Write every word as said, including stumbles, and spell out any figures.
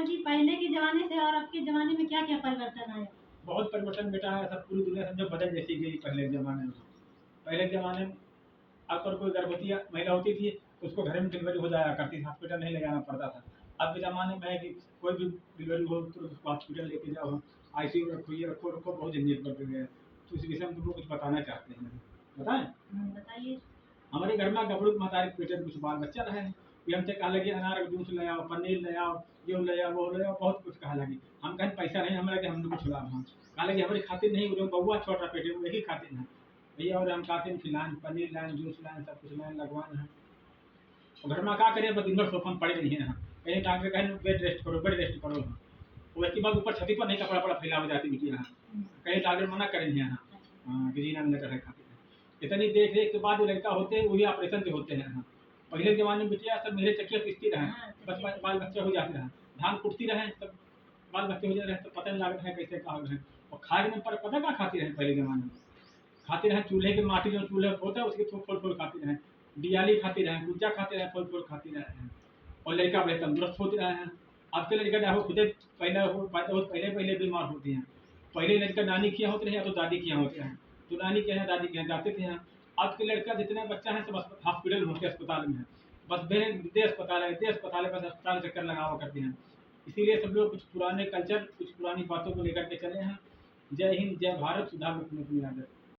जी, पहले के जमाने से और अब के जमाने में क्या क्या परिवर्तन आया? बहुत परिवर्तन बेटा है, सब पूरी दुनिया समझो बदल जैसी गई पहले के जमाने में। पहले के जमाने में अगर कोई गर्भवती महिला होती थी तो उसको घर में डिलीवरी हो जाया करती थी, हॉस्पिटल नहीं ले जाना पड़ता था। अब के जमाने में है कि कोई भी डिलीवरी हो तो उसको हॉस्पिटल लेके जाओ, आईसीयू में रखो, ये रखो, रखो, बहुत झंझट बढ़ गई है। तो इस विषय में तुमको कुछ बताना चाहते हैं, बताएं? हम्म, बताइए। हमारे घर में गबड़ू महतारी के पेट में कुछ बाल बच्चा रहे हैं, ये हमसे कहा लगे अनार का जूस ले आओ, पनीर ले आओ, ये ले आओ, वो ले आओ, बहुत कुछ कहा लगे। हम कहें पैसा नहीं हमारे, कि हम लोग कुछ लाभ हम कहा लगे हमारे खातिर नहीं, वो जो बउआ छोटा पेट में वही खातिर है भैया। और हम खातिर खिलाएं, पनीर लाएं, जूस लाएं, सब कुछ लाएं, लगवाएं हैं। और घर में का करें, बस दिन भर सोफा में पड़े रहिए हैं। कहीं डॉक्टर कहें बेड रेस्ट करो, बेड रेस्ट करो। वो एक ही बात ऊपर छती पर नहीं कपड़ा पड़ा फैला हो जाती बिटिया हैं। कहीं डॉक्टर मना करें हैं, हाँ, कि जीना नहीं चढ़े खातिर। इतनी देख रेख के बाद जो लड़का होते हैं वही ऑपरेशन के होते हैं, हाँ। पहले जमाने में बिटिया सब मेरे चकिया पीसती रहे, हाँ, बस चकिया। बा-, बाल बच्चा हो जाते रहे, धान कुटती रहे, सब बाल बच्चे हो जाते रहे, तो पता नहीं लागत है कैसे का हो रहे। और खाए में पर पता का खाती रहे पहले जमाने में, खाती रहे चूल्हे के माटी जो चूल्हे होता है उसके थो-, फोड़ फोड़ खाती रहे, डियाली खाती रहे, गुज्जा खाती रहे, फोड़ फोड़ खाती रहे हैं। और लड़का बड़े तंदुरुस्त होते रहे हैं। अब के लड़का ना हो खुदे पहले हो, पैदा हो, पहले, पहले बीमार होते हैं। पहले लड़का नानी किया होते रहे या तो दादी किया होते हैं, तो नानी के यहाँ, दादी के यहाँ जाते थे यहाँ। अब के लड़का जितने बच्चा है सब अस्प-, हॉस्पिटल में होते हैं, अस्पताल में है, बस बे-, दे अस्पताल है, दे अस्पताल है, बस अस्पताल चक्कर लगावा करते हैं। इसीलिए सब लोग कुछ पुराने कल्चर, कुछ पुरानी बातों को लेकर के चले हैं। जय हिंद, जय भारत, सुधा मुख मुख निरादर।